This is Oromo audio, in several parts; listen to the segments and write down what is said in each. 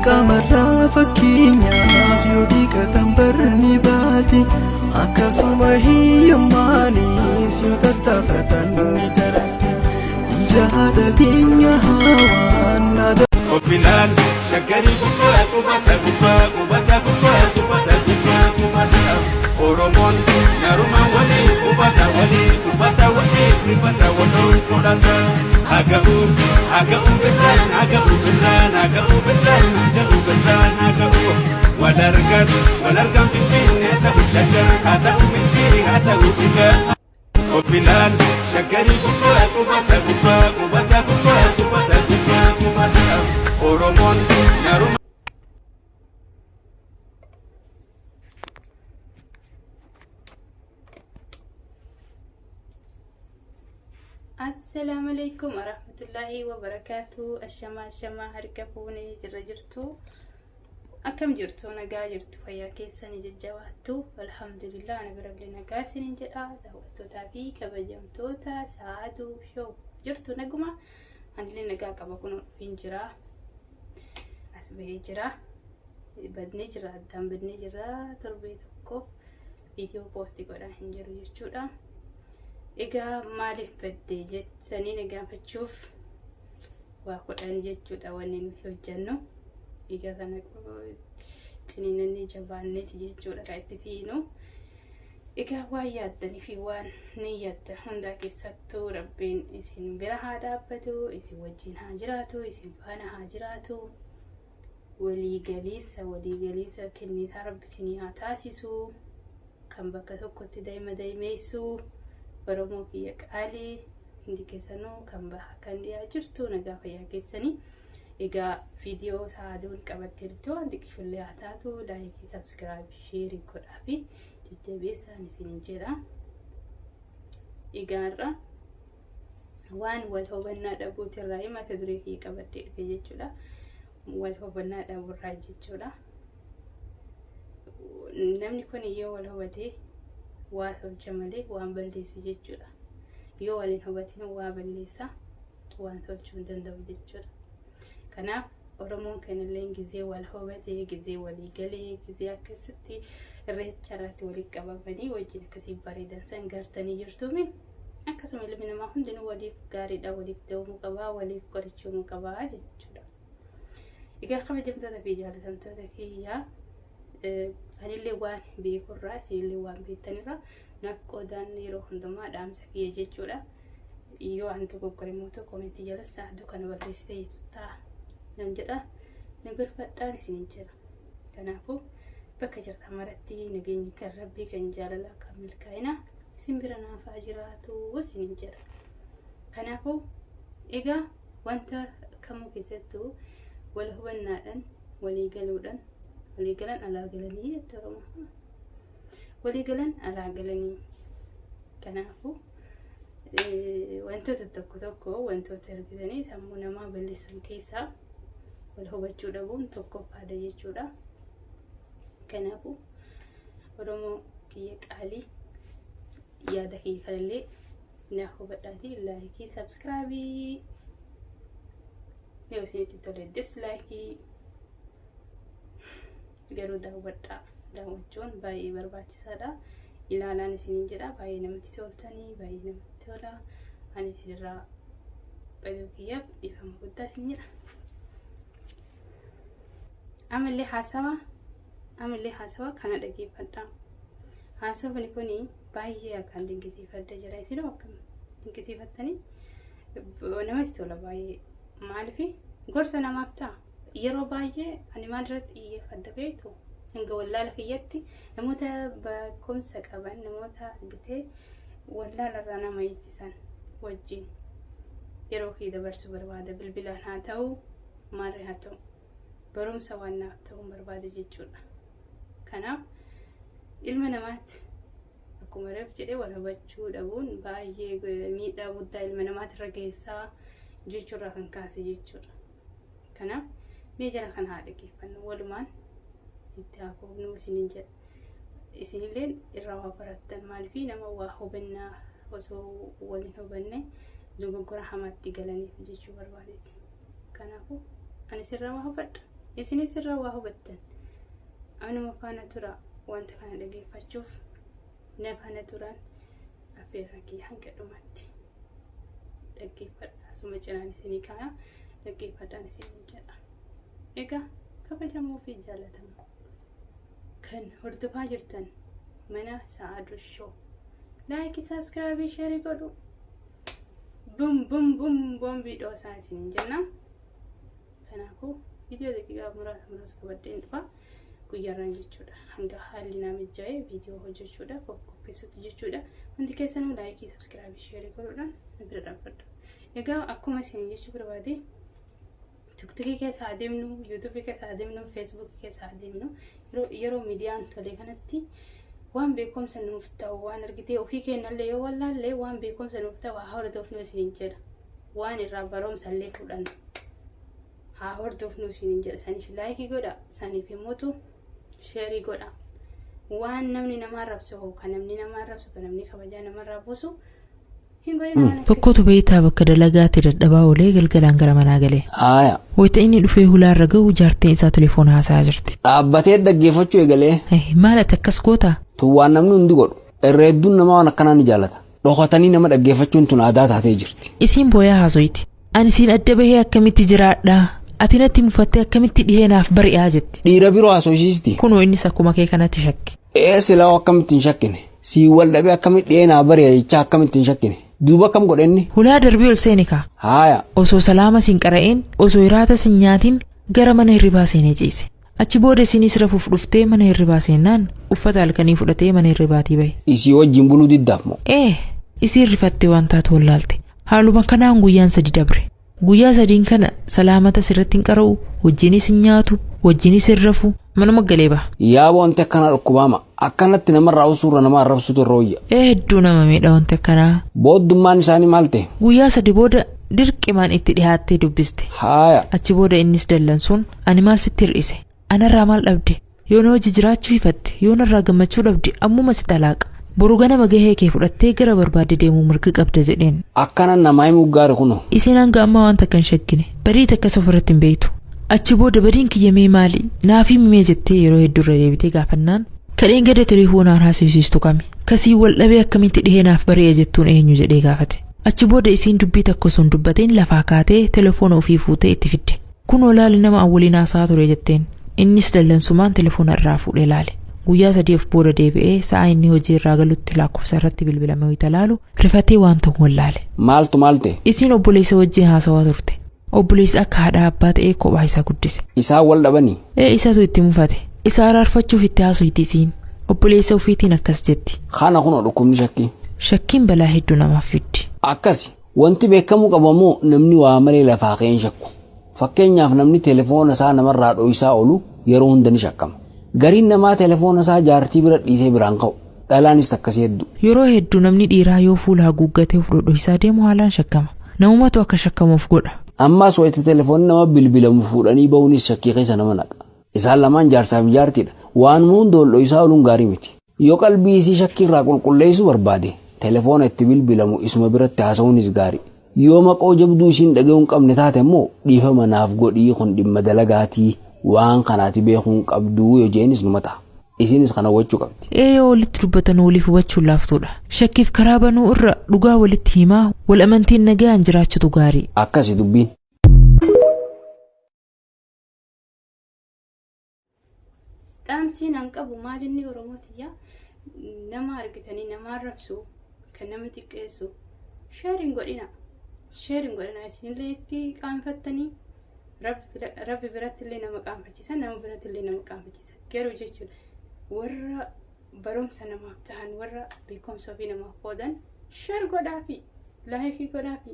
Qaamarraa fakkeenyaaf yoo dhiqatan barni baate, akkasuma hiyyummaanis yoo tattaafatan ni darbe. Ija haadha teenya hawaan Ofilaal shaggarii gubbaa qubata gubbaa qubata gubbaa qubata gubbaa qubata Oromoon nyarumaa walii qubata walii qubata walii rifata waloon godhata haga'u haga'u birraan haga'u birraan haga'u birraan haga'u birraan haga'u wal argan wal argan finfinnee ta'u shaggar haa ta'u milkii haa ta'u dhugaa. Ofilaal shaggarii gubbaa qubata gubbaa qubata gubbaa qubata gubbaa qubata Oromoon nyaruma. Assalaamu alaikum warahmatullaahi wabarakaatu. Ashamaa ashamaa, harka fuunee jirra jirtu. Akkam jirtu? Nagaa jirtu? Fayyaa keessanii jajjabaattu? Alhamdulillah, ana birallee nagaa isiniin jedha. Daawwattootaa fi kabajamtoota Sa'aaduu Show, jirtu naguma? Anillee nagaa qaba, kun dhufeen jira. As bahee jira. Badnee jira, addaan badnee jira, torbee tokkoof viidiyoo poostii godhaa hin jiru jechuudha. Egaa maaliif badde jettanii na gaafachuuf waa 10 jechuudha wanni nuti hojjennu. Egaa kana ciniinannee jabaanneeti jechuudha kan itti fiinu. Egaa waan yaaddanii fi waan ni yaaddan hundaa keessattuu Rabbiin isin bira haa dhaabbatu, isin wajjin haa jiraatu, isin faana haa jiraatu. Waliigaliinsa waliigaliinsa kenniisaa Rabbi isinii haa taasisu. Kan bakka tokkotti daa'ima daa'imeessu, Oromoo kiyya qaalii, hundi keessanuu kan baha kan dhiyaa jirtu, nagaa fayyaa keessanii. Egaa viidiyoo Sa'aaduun qabattee dhufte waan xiqqishullee haa taatu like, subscribe, share godhaa fi jajjabeessaan isiniin jedha. Egaa har'a waan wal hubannaa dhabuutirraa mata duree kiyya qabadhee dhufe jechuudha. Wal hubannaa dhabuurraa jechuudha. Namni kun yoo wal hubatee waa tolcha malee waan balleessu jechuudha. Yoo wal hin hubatin waa balleessa, waan tolchuu hin danda'u jechuudha. Kanaaf Oromoon kanallee gizee wal hubatee, gizee walii galee, gizee akkasitti irreecha irratti walitti qabamanii wajjin akkasii bareedan san gartanii jirtuumi. Akkasuma ilmi namaa hundinuu waliif gaariidha, waliif ta'uu qabaa, waliif qorichuu qabaa jechuudha. Egaa kabajamtoota fi jaalatamtoota kiyyaa, anillee waan beekurraa isinillee waan beektanirraa naaf qoodaan yeroo hundumaa dhaamsa kiyya jechuudha. Yoo an dogoggore immoo comment jala "Sa'aaduu kana barreessitee jirtaa" nan jedha, na gorfadhaan isiniin jedha. Kanaafuu bakka jirtan maratti nageenyi kan Rabbii, kan jaalalaa, kan milkaa'inaa isin bira naaf haa jiraatu isiniin jedha. Kanaafuu egaa wanta kamuu keessattuu wal hubannaadhaan, walii galuudhaan, walii galan alaa galanii jette Oromoo. Walii galan alaa galanii. Kanaafuu wantoota tokko tokko, wantoota argitanii sammuu namaa balleessan keessaa wal hubachuu dhabuun tokkoffaadha jechuudha. Kanaafuu Oromoo kiyya qaalii, yaada kiyya kanallee naa hubadhaatii like, subscribe, yoo isinitti tole dislike, garuu daawwadhaa. Daawwachuun baay'ee barbaachisaadha. Ilaalaan isiniin jedha, baay'ee namatti toltanii, baay'ee namatti tola. Ani isinirraa baduu kiyyaaf dhiifama guddaa isin jedha. Amallee haasawa kana dhageeffadhaa. Haasawni kuni baay'ee akkaan dinqisiifadha jira. Isinoo akkam dinqisiifattanii? Namatti tola baay'ee. Maaliif gorsa namaaf ta'a. Yeroo baay'ee ani maal irratti xiyyeeffadha beektu? Hanga wallaala kiyyatti namoota beekumsa qaban, namoota argitee wallaala irraa nama ittisan wajjin yeroo kiyya dabarsuu barbaada. Bilbilaan haa ta'u, maarree haa ta'u, barumsa waan naaf ta'uu barbaada jechuudha. Kanaaf ilma namaatti akkuma reef jedhee, wal hubachuu dhabuun baay'ee miidhaa guddaa ilma namaatirra geessaa jechuurraa kan kaase jechuudha. Kanaaf mee jara kana haa dhaggeeffannu, walumaan itti haa koofnu isiniin jedha. Isinillee irraa waa barattan. Maaliif nama waa hubannaa osoo waliin hubanne dogoggora hamaatti galaniif jechuu barbaadeeti. Kanaafuu ani sirraa waa hubadha. Isinis irraa waa hubattan. Anuma faana tura wanta kana dhageeffachuuf na faana turan affeerraa kiyya hanga dhumaatti dhaggeeffadha. Asuma cinaan isinii kaaya dhaggeeffadhaan isinii jedha. Egaa kabajamoo fi jaallatamoo kan hordofaa jirtan mana Sa'aaduu Show like, subscribe, share godhu. Bum bum bum boombii dhoosaa isiniin jenna. Kanaafuu viidiyoo daqiiqaa muraasa muraasa qabadheen dhufa guyyaarraan jechuudha. Hanga haalli naa mijaa'ee viidiyoo hojjechuudhaaf of qopheessutti jechuudha. Hundi keessanuu like, subscribe, share godhuudhaan na bira dhaabbadhu. Egaa akkuma isin jechuu barbaade, TikTokii keessa adeemnu, YouTubeii keessa adeemnu, Facebookii keessa adeemnu, yeroo miidiyaan tole kanatti waan beekumsa nuuf ta'u waan argitee ofii keenyallee yoo wallaallee waan beekumsa nuuf ta'u haa hordofnu isiniin jedha. Waan irraa barumsa illee fudhannu haa hordofnu isiniin jedha. Saniif like godha, saniif immoo share godha. Waan namni nama arrabsu, kan namni nama arrabsu, kan namni kabajaa namarraa buusu hin godhin waan akkasii. Tokkotu beektaa bakka dalagaatti dadhabaa oolee galgalaan gara manaa galee. Aaya. Wayita inni dhufee hulaarra gahu jaartiin isaa telefoona haasa'aa jirti. Dhaabbatee dhaggeeffachuu eegalee. Maal ati akkas gootaa? Tun waan namni hundi godhu. Irra hedduun namaa waan akkanaa ni jaalata. Dhokatanii nama dhaggeeffachuun tun aadaa taatee jirti. Isiin booyaa haasoyti. Ani siin adda bahee akkamitti jiraadhaa? Ati natti mufattee akkamitti dhiheenaaf bari'aa jetti. Dhiira biroo haasofsiisti. Kunoo innis akkuma kee kanatti shakke. Ee, silaa akkamitti hin shakkine? Sii wal dhabee akkamitti dhiheenaa bari'a jechaa akkamitti hin shakkine? Duuba akkam godhenni? Hulaa darbii ol seeni kaa. Haaya. Osoo salaama siin qara'een, osoo hiraata siin nyaatiin gara mana hirribaa seenee ciise. Achi booda isinis rafuuf dhuftee mana hirribaa seennaan uffata halkanii fudhatee mana hirribaatii bahe. Isii wajjin buluu diddaaf moo? Ee, isiin rifattee waan taatu wallaalte. Haaluma kanaan guyyaan 3 dabre. Guyyaa sadiin kana salaamata sirratti hin qara'u, wajjinis hin nyaatu, wajjinis hin rafu, manuma galee baha. Yaa, wanti akkanaa dhukkubaama. Akkanatti namarraa usuurra nama arrabsutu irra wayya. Ee, hedduu nama miidha wanti akkanaa. Booddummaan isaanii maal ta'e? Guyyaa 3 booda dirqimaan itti dhihaattee dubbiste. Haaya. Achi booda innis dallansuun, "Ani maal sitti hir'ise? Anarraa maal dhabde? Yoo na hojii jiraachuu hifatte, yoo narraa gammachuu dhabde, ammuma si talaaqa. Boru ganama gahee kee fudhattee gara barbaadde deemuu mirga qabda," jedheen. Akkana namaa himuu gaari kunoo. Isiin hanga ammaa waan takka hin shakkine. Badii takkas ofirratti hin beektu. Achi booda, "Badiin kiyya mee maali? Naaf himi," jettee yeroo hedduu irra deebitee gaafannaan, "Kadheen gada telefoonaan haasofsiistu kami? Kasii wal dhabee akkamitti dhiheenaaf bari'a jettuun eenyu?" jedhee gaafate. Achi booda isiin dubbii takka osoo hin dubbateen lafaa kaatee telefoona ofii fuutee itti fidde. "Kunoo laali, nama an waliin haasa'aa ture," jetteen. Innis dallansumaan telefoona irraa fuudhee laale. Guyyaa 3 of booda deebi'ee sa'a inni hojii irraa galutti lakkoofsa irratti bilbilame wayita laalu rifatee waan ta'u wallaale. Maaltu maal ta'e? Isiin obboleessa wajjin haasawaa turte. Obboleessi akka haadha abbaa ta'ee kophaa isaa guddise. Isaan wal dhabanii? Ee, isatu itti mufate. Isa araarfachuuf itti haasofti isiin. Obboleessa ofiitiin akkas jetti. Kana kunoo dhukkubni shakkii. Shakkiin balaa hedduu namaaf fiddi. Akkasi wanti beekamuu qabu ammoo namni waa malee lafaa ka'ee hin shakku. Fakkeenyaaf, namni telefoona isaa namarraa dho'isaa oolu yeroo hunda ni shakkama. Gariin namaa telefoona isaa jaartii bira dhiisee biraan ka'u. Dhalaanis takkasii hedduu. Yeroo hedduu namni dhiiraa yoo fuula haguuggatee of dhodhoisaa deemu haalaan shakkama. Namumatu akka shakkamuuf godha. Ammaas wayita telefoonni nama bilbilamu fuudhanii bahuunis shakkii keessa nama naqa. Isaan lamaan jaarsaa fi jaartiidha. Waanuma hunda ol dho'isaa ooluun gaarii miti. Yoo qalbii isii shakkii irraa qulqulleessuu barbaade, telefoona itti bilbilamu isuma biratti haasa'uunis gaarii. Yoo maqoo jabduu isiin dhaga'uu hin qabne taate immoo, "Dhiifama naaf godhii, kun dhimma dalagaatii, waan kanaati beekuu hin qabduu," yoo jeenis numa ta'a. Isiinis kana hubachuu qabdi. Ee, yoo walitti dubbatan waliif hubachuun laaftuudha. Shakkiif karaa banuu irra dhugaa walitti himaa wal amantiin nagaan jiraachutu gaarii. Akkasi dubbiin. Dhaamsiin an qabu maalinni, Oromootiyya, nama argitanii nama arrabsu, kan nama xiqqeessu share hin godhina. Share hin godhina, isinillee itti qaanfattanii rabbi biratti illee nama qaanfachiisa, nama biratti illee nama qaanfachiisa. Garuu jechuudha, warra barumsa namaaf ta'an, warra beekumsa ofii namaaf qoodan share godhaafi, like godhaafi,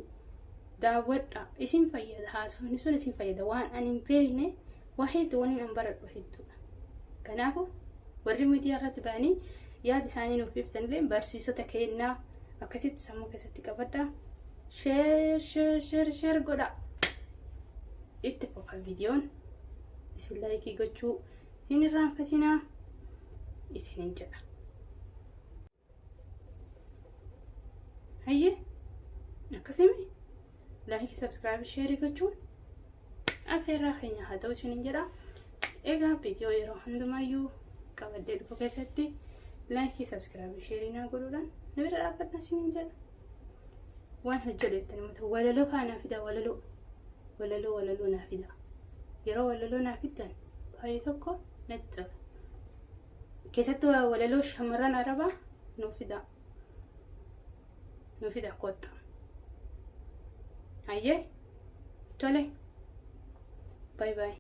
daawwadha. Isin fayyada, haasofni sun isin fayyada. Waan ani hin beekne waa hedduu waniin an baradhu hedduudha. Kanaafuu warri miidiyaa irratti ba'anii yaada isaanii nuuf ibsan illee barsiisota kennaa akkasitti sammuu keessatti qabadha. Share, share, share, share godha. Itti fufa viidiyoon. Isin like gochuu hin irraanfatinaa isinin jedha. Hayyee, akkasimi like, subscribe, share gochuun affeerraa keenya haa ta'u isinin jedha. Egaa viidiyoo yeroo hundumayyuu qabadhee dhufu keessatti like, subscribe, share naa godhuudhaan na bira dhaabbadha isiniin jedha. Waan hojjedhu jettanii immoo walaloo faa naa fida, walaloo, walaloo, walaloo naa fida. Yeroo walaloo naa fiddan baay'ee tokko natti tola. Keessattuu walaloo shamarran Arabaa nuuf fida. Nuuf fida, kottu. Hayyee, tole. Bye bye.